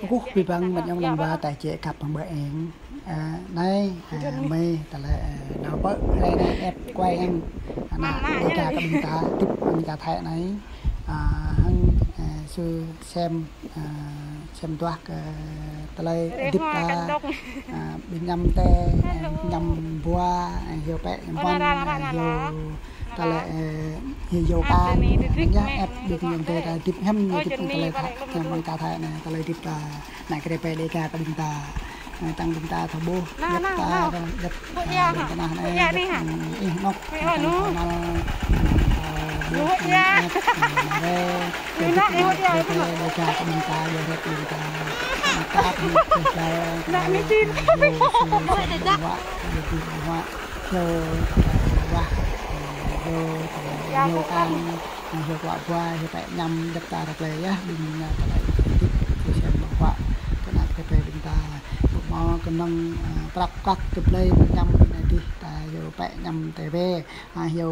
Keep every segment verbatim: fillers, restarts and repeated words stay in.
Kơkuh abih bang met ayong nong wa ta jĕ khăp hơmư̆ eng. Ơ, anai, ơ, mơi tơlơi, ơ, nao pơ hrơi anai ĕp kuai eng. Ană Dêga kơ ƀing ta, tip ƀing ta Thái anai. Ơ, hăng, ơ, sư sem, ơ, sem duah kơ tơlơi hơdip ta, ơ, ƀing añăm tê, ơ, añăm bua, ơ, hyu pĕ, añăm puăn, ơ, hyu tơlơi, ơ, hyu yô kan, anŭn yơh, ĕp ƀing ayong adơi ta hơdip hiam, ñu hơdip tơlơi Thái, tơlơi ƀing ta Thái anai, tơlơi hơdip ta, ană Dêga kơ ƀing ta, ơ, tăng ƀing ta thâo ƀuh, djăp ta, djăp, ơ, ƀing tơnah anai, djăp, ơ, ih anŏ, tăng thâo năl, ơ, ƀuh, ơ, ĕp, ơ, mă rai, djăp, djăp, Dêga kơ ƀing ta, djăp, ĕp ƀing ta, ơ, ta, ƀing ta, ơ, ơ, yô, su, su, ƀing wă, yô, ƀing wă. Hyu, tơlơi wah, hyu, tơlơi hyu kan, hyu klŏ bua, hyu pĕ añăm, djăp ta rơklê yơh, ƀing, tơlơi hơdip, hyu sem ƀơ̆ng huă, kơ ană tơpê ƀing ta, ƀu hmâo kơnơ̆ng, ơ, prăk kăk tơblơi, añăm, anai dih, ta hyu pĕ añăm tê wê, ơ, hyu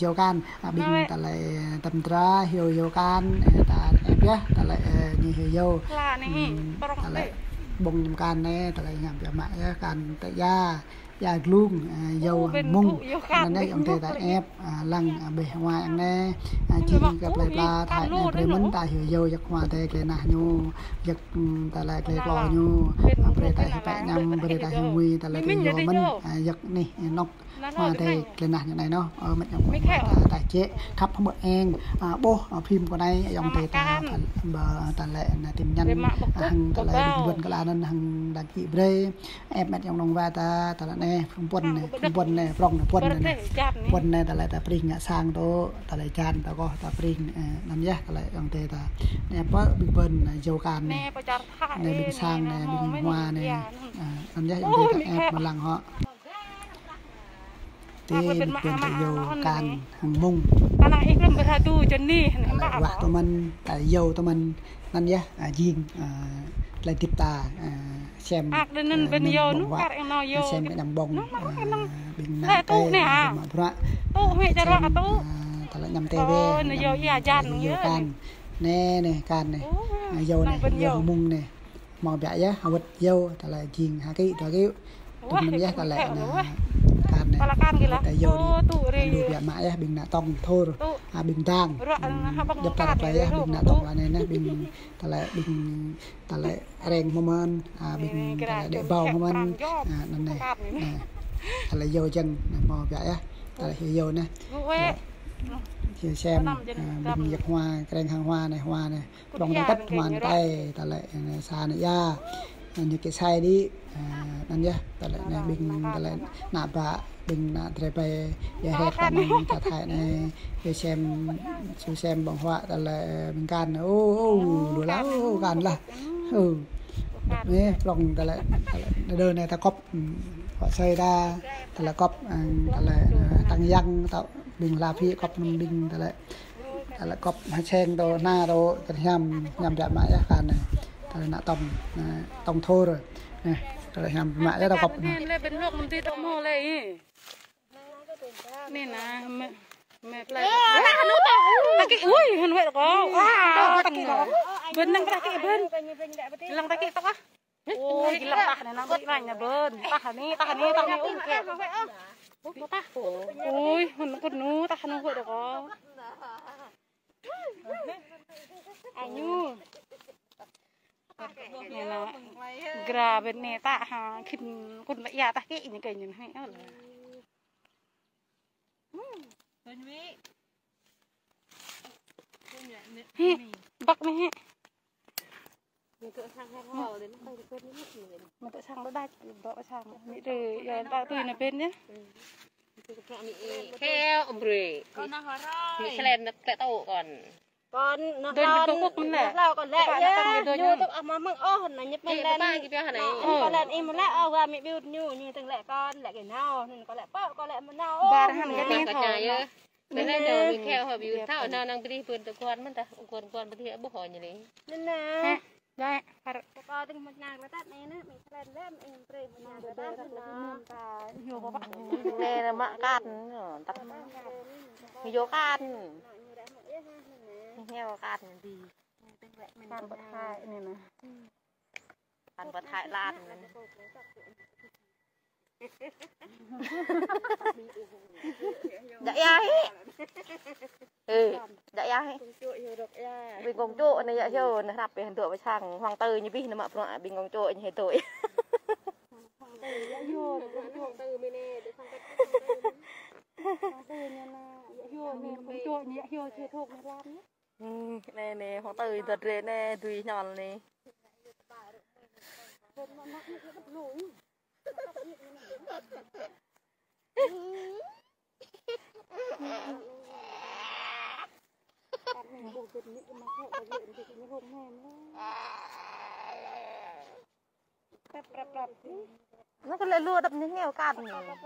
yô kan, ơ, ƀing tơlơi tơm dra, hyu yô kan, ơ, ta ĕp yơh, tơlơi, ơ, ñu hyu yô. Hm, tơlơi ƀơ̆ng añăm kan anai, tơlơi añăm biă mă yơh, kan tơ ia. Ia glung, ơ, yô mŭng. Anŭn yơh ayong adơi ta ĕp, ơ, lăng, ơ, ƀĕ hua anai, ơ, či kơ plơi pla Thái anai brơi mơ̆n ta hyu yô yơk hua tê gleh nah ñu, yơk, ơ, tơlơi gleh klô ñu, ơ, brơi ta hyu pĕ añăm, brơi ta hyu mui, tơlơi tơ yô mơ̆n, ơ, yơk anih, ơ, anŏ hua tê gleh nah ñu anai anŏ, ơ, met ayong nong wa ta, ta jĕ khăp hơmư̆ eng, ơ, ƀuh, ơ, phim kơ anai, ayong adơi ta, ta, ƀơ, tơlơi anai tin nhắn, ơ, hăng tơlơi bình luận kơ la anŭn hăng đăng ký brơi. Ĕp met ayong nong wa ta, tơlơi anai, phung puăn anai, phung puăn anai, prŏng anai, puăn anai. Puăn anai, tơlơi ta pring ngă sang tŏ, tơlơi jan ta kŏh, ta pring, ơ, anŭn yơh, tơlơi ayong adơi ta. Anai pơ ƀing puăn, ơ, yô kan anai. Anai ƀing sang anai, ƀing hua anai. Ơ, anŭn yơh ayong adơi ta ĕp mă lăng hŏ. Tê ƀing puăn ta yô kan hăng mŭng. Tơlơi wah tơmăn, ta yô tơmăn. Anŭn yơh, ơ, jing, ơ, tơlơi hơdip ta, ơ, sem, ơ, añăm ƀơ̆ng huă, sem añăm ƀơ̆ng, ơ, ƀing ană tê, ƀing mă bruă, ơ, sem, ơ, tơlơi añăm tê wê, añăm, tơlơi yô kan. Anai, anai, kan anai. Ơ, yô anai, yô mŭng anai. Hmâo biă yơh, hơwơ̆t yô, tơlơi jing ha kĭ, dua kĭ. Tŭ anŭn yơh, tơlơi anai, kan anai. Hơwơ̆t ta yô dih. Lu biă mă yơh, ƀing ană tŏng thor, ha, ƀing dang. Djăp ta rơklê yơh, ƀing ană tŏng anai, anai, ƀing tơlơi, ƀing tơlơi reng hmâo mơ̆n, ha, ƀing tơlơi đĕ ƀâo hmâo mơ̆n, ha, anŭn anai. Ha, tơlơi yô jing, anai hmâo biă yơh, tơlơi hyu yô anai. Tơlơi hyu sem, ha, ƀing yơk hua, kreng hăng hua anai, hua anai. Prŏng ta tăt hmâo anŭn tơi, tơlơi, ơ, sa anai ia. Anŭn ñu kơ sai dih, ơ, anŭn yơh, tơlơi anai ƀing, tơlơi ană bă, ƀing ană drơi ƀai, ia hĕt ta anai, ta Thái anai, ia sem, su sem ƀơ̆ng huă, tơlơi, ơ, ƀing kan, ô, ô, lu lah, ô, kan lah. Ơ. Anai, prŏng tơlơi, tơlơi, đơ anai ta kŏp, ơ, huă sai ta, tơlơi kŏp, ơ, tơlơi, ơ, tăng yang, tơlơi ƀing hla phi kŏp anŭn ƀing tơlơi. Tơlơi kŏp ha seng tŏ, na tŏ, tơlơi hiam, hiam biă mă yơh kan anai. Tơlơi ană tŏng, ană tŏng thor. Anai, tơlơi hiam biă mă yơh ta kŏp anai. Anai, anai, anai, plơi. Tơkĭ, ui, hơnŭn wơ̆t kâo. Ơ, tơkĭ kâo. Bơ̆n lăng tơkĭ bơ̆n. Lăng tơkĭ tŏk ah. Ôi, gila tah anai, anăm bơ̆n lăng anai bơ̆n. Tah anai, tah anai, tah anai, ui, kĕ. Ui, tah. Ui, hơnŭn kŭn anŭn, tah anŭn wơ̆t kâo. Añu. Anai lah. Gra bơ̆n anai tah, ha, khĭn kŭn lĕ ia tah kĕ anai kĕ anai, ha, ơ lah. Hĭ, băk anai hĭ. Mă tŭ sang đôč đač, dŏ sang. Mĭ tơ, ia, đač tui anai bơ̆n yơh. Kheo ƀrê. Mĭ slen năk tĕ tŭ kŏn. Kŏn, anŭn dơ̆n lŏn, bơ̆n kŭk mơ̆n lĕ. Anŭn lŏn kŏn lĕ, kơpă yơh, anŭn kơdơi ñu ñu tŭk ah mă mơ̆ng ôh, anŭn ñĕp mơ̆n lĕ. Kơpă kơ pioh anai. Ơ, kŏn lĕ ih mơ̆n lĕ, ơ, wa mĭ ƀiŭt ñu, ñu tơ̆ng lĕ kŏn, lĕ kơ nao, anŭn kŏn lĕ pơ, kŏn lĕ mơ̆n nao ôh. Bar hăn kơ anai thâo. Anai nao mĭ kheo hŏ ƀiŭt thâo, nao năng brih bơ̆n tơ guan mơ̆n tah, guan guan brih ƀuh hŏ ñu lĕ. Anŭn anai. Hă, dai, par. Pơkŏ tơ̆ng mơ̆n nang kơ tăt anai anai, mĭ slen lĕ, mĭ brơi mơ̆n nang kơ tăt anai. Anai mă kan, tăt. Yô kan. Heo kan dih. Kan bơ̆t hai anai anai. Ăn pơ Thái Lan. Dă ia hĭ. Ê, dă ia hĭ. Ƀing kông čô anai ia hyu, anai hrăp ƀing dŏ pơ sang, hoàng tử ñu ƀing anai mă bruă ƀing kông čô ñu hê dŏ. Ơ, anai, anai, hoàng tử dŏ drơi anai, dưi ñol anai. Anai kơ lĕ lu đăp ñu hñeo kăn anai.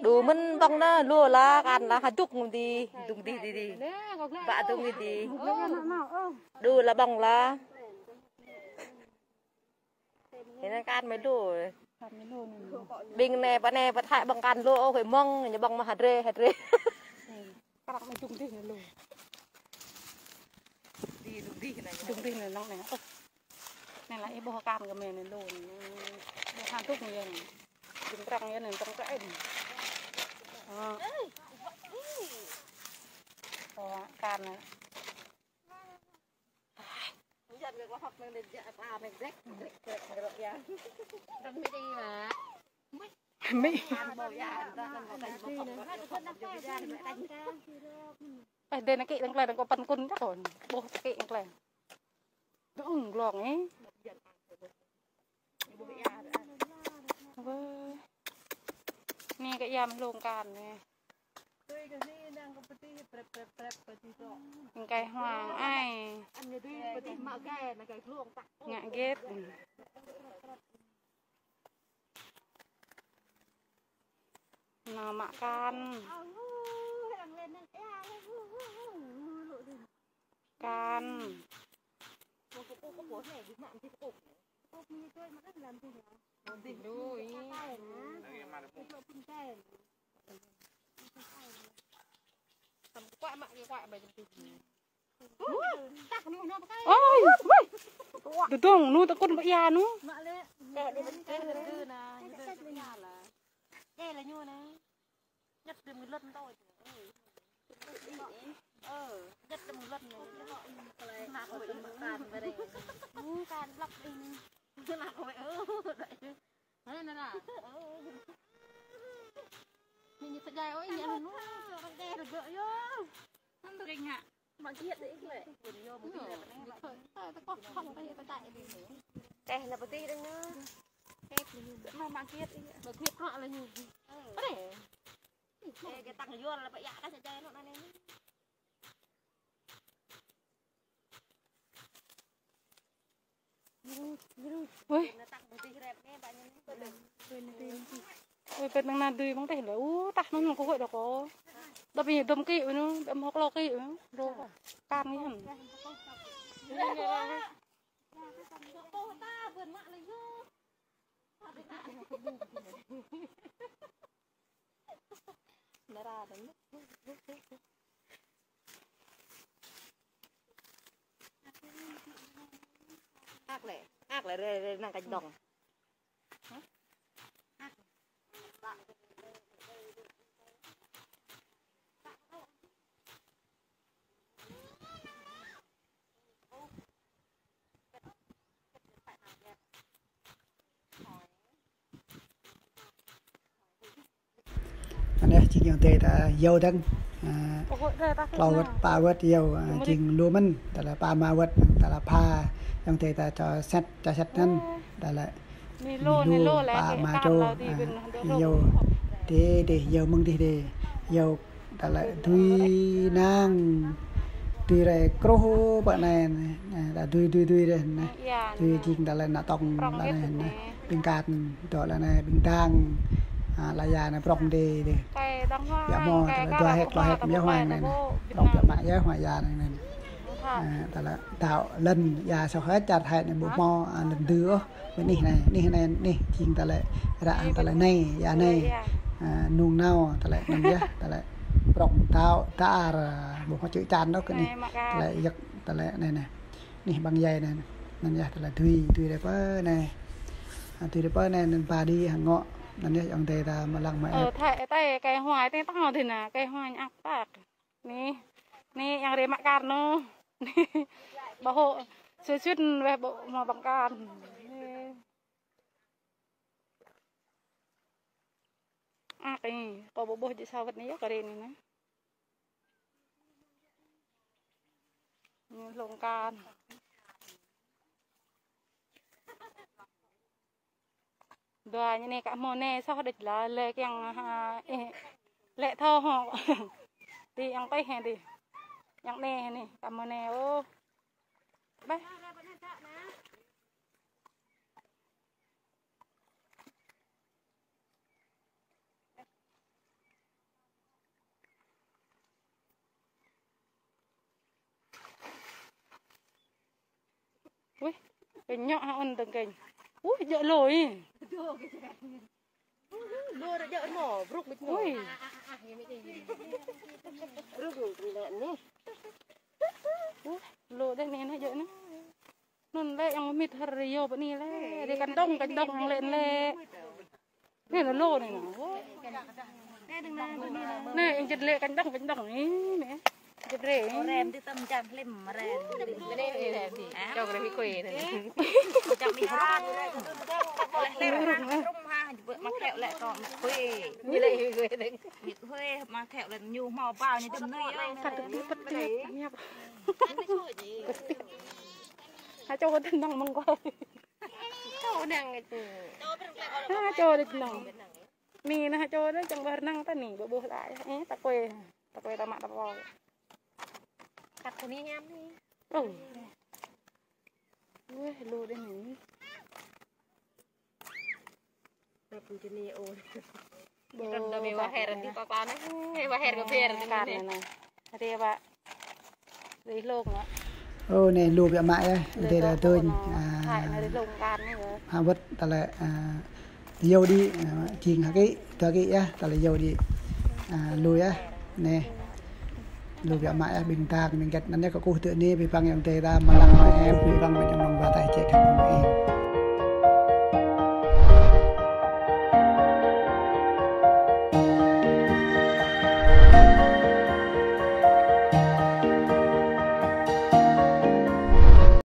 Đu mơ̆n ƀơ̆ng anai, lu lah, kăn lah, hơduk ngŭm dih, dŭng dih dih dih. Bă dŭng dih dih. Đu lah ƀơ̆ng lah. Anai kăn mơ̆ lu. Ƀing anai, pơ anai, pơ Thái ƀơ̆ng kăn lu, ôh, mơ̆ng, ñu ƀơ̆ng mă hơdrê, hơdrê. Kăk mơ̆ dŭng dih anai lu. Dŭng dih anai, dŭng dih anai, nŏng anai. Ơ. Anai lah ih ƀuh kăn kơ mơ̆ anai lu anai. Ƀuh hơduk anai. Dŭng trăng anai, trăng kơ ih. Ơ. Ơ, kăn anai. Mĭ. Ơ, dê anai kĭ dơ̆ng klĕ, dơ̆ng kơ păn kŭn čăk kơ. Ƀuh kĭ dơ̆ng klĕ. Dơ̆ng glông ih. Wơ. Anai kơ ia mơ̆ hlung kăn anai. Kơi hwang ai. Ngă gĕt. Nao mă kăn. Kăn. Ôi, ôi. Tơdơ̆ng, nu tơkŭn ƀơi ia nu. Ñăt đơ̆m luăn tui. Ơ, ñăt đơ̆m luăn anai. Mă kơ ƀing mă kăn ƀơi anai. Mă kăn lăp ih anai. Mă kơ ƀing, ơ, đuaĭ. Anai, anai, anai. Ơ. Anai ñu tơjai, ơi, ñu anŭn. Răng đe rơgơ̆ yơh. Anŭn tui ring hă. Mă giĕt ih lĕ. Teh anai pơtih dơ̆ng anai. Teh anai mă giĕt ih. Mă giĕt rŏ lah ñu. Ơ. Ê, kơ tăng yual lah pơiă dah čơčai anŭn anai. Ôi. Ôi, pet năng na dui mơ̆ng teh lĕ. U, tah năng kơ huĭ đôk kơ. Đăp ñu dŭm kĭ, u, dŭm hơk lŏk kĭ, u. Đôk. Kăn ñu hăn. Ak lĕ, ak lĕ, rê, rê, năng kach dŏng. Anai jing ayŏng adơi ta yâo dơ̆ng, a, klâo wơ̆t, pă wơ̆t yâo, a, jing lu mơ̆n, tơlơi pă rơma wơ̆t, tơlơi pha, ayŏng adơi ta čô set, čô set anŭn, tơlơi anai lu, anai lu, pă rơma čô, a, yâo, dê, dê, yâo mơ̆ng dih dê, yâo tơlơi dưi năng, dưi rai kruh pơ anai, anai, ta dưi, dưi, dưi rai anai. Dưi jing tơlơi ană tŏng, tơlơi anai, anai. Ƀing kăn, dŏ tơlơi anai, ƀing đang, a, lŏn ia anai prŏng dê, dê. Biă mơ̆, tơlơi dua héc, klâo héc, mơ̆ yơh hwang anai, anai. Prŏng biă mă yơh hwang ia anai, anai. Ơ, tơlơi đaŏ lŏn, ia soh hơ̆t čar Thái anai ƀu hmâo, ơ, lŏn dưi ôh. Bơ anih anai, anih anai, anih jing tơlơi ră, tơlơi anai, ia anai. Ơ, nung nao, tơlơi anŭn yơh, tơlơi prŏng đaŏ, dar, ơ, ƀu hmâo čư̆ čan ôh kơ anih. Tơlơi yơk, tơlơi anai anai. Anih băng djai anai. Anŭn yơh tơlơi dưi, dưi rai pơ anai. Ơ, dưi rai pơ anai, anŭn ba đi hăng ngŏ. Anŭn yơh ayŏng adơi ta mă lăng mă ĕp. Ơ, Thái, Thái, cây hoa tê tao tê nă, cây hoa ăk tăk. Anai, anai yang rai mă kar anŭn. Anai, ƀu hŏ, sui sui weh ƀu hmâo ƀăng kar. Anai. Ăk anai, kâo ƀu ƀuh jĕ sa wơ̆t anai yơh kơ rai anai nă. Anai hlŏng kar. Dua ñu anai ka hmâo anai soh đôč la lĕ kiăng ha, ơ, lĕ thâo hŏ. Tui yang tơi hă tui. Yang anai anai ka hmâo anai ôh. Ƀĕ. Wih, kơ ñŏk hă ôn tơngkeng. Wih, jŏk lôi. Lôi ra jŏk anŭn, brŭk bĭt anŭn. Wih. Brŭk bĭt anŭn. Wih, lôi đeh anai nă jŏk anŭn. Anŭn lĕ yang mĭt hơr yơh bơ anai lĕ. Ri kantong, kantong yang lĕ lĕ. Anai nă lô anai nă. Anai yang jĕt lĕ kantong, kantong anai nă. Jĕt rai. Ơ, rem tui tăm jang hlĭm rem. Hă? Čŏk rem mĭt kue anai. Čŏk mĭt kue. Lĕ hlĭm rem ha, jĕ ƀơ̆ mă kheo lĕ kơ mĭt kue. Ñu lĕ mĭt kue anai. Mĭt kue mă kheo lĕ ñu hmâo bao ñu đơ̆m anai yơh. Tăt tơ̆t tơ̆t tơ̆t. Hă čô tơnăng mơ̆ng kue. Čô năng. Ha, čô đôč năng. Anai nă čô đôč čang ƀơi rơnăng ta anai, ƀu ƀuh đôč. Ơ, ta kue, ta kue ta mă ta pô. Cắt kơ anai hiam anai. Ơ. Wih, lu đôč anai. Ƀu. Rơ̆t đơ̆m wah her anai kơ klan anai. Wah her kơ ƀiă anai. Kar anai. Rai ƀă. Rai hlŏng ă. Ơ, anai lu biă mă yơh. Adơi ta dŏ. Ơ, anai rai hlŏng kar anai yơh. Ha, wơ̆t tơlơi, ơ, yua đĭ, ơ, jing hơkĭ, tơ hơkĭ yơh, tơlơi yua đĭ. Ơ, lu yơh, anai. Lu biă mă yơh, ƀing ta, ƀing gĕt anŭn yơh kơ kơkuh tơ anai, abih bang ayŏng adơi ta, mă lăng mă ĕp, abih bang mơ̆ng ayŏng amăng ba tai čĕ kơ mơ̆ng ih.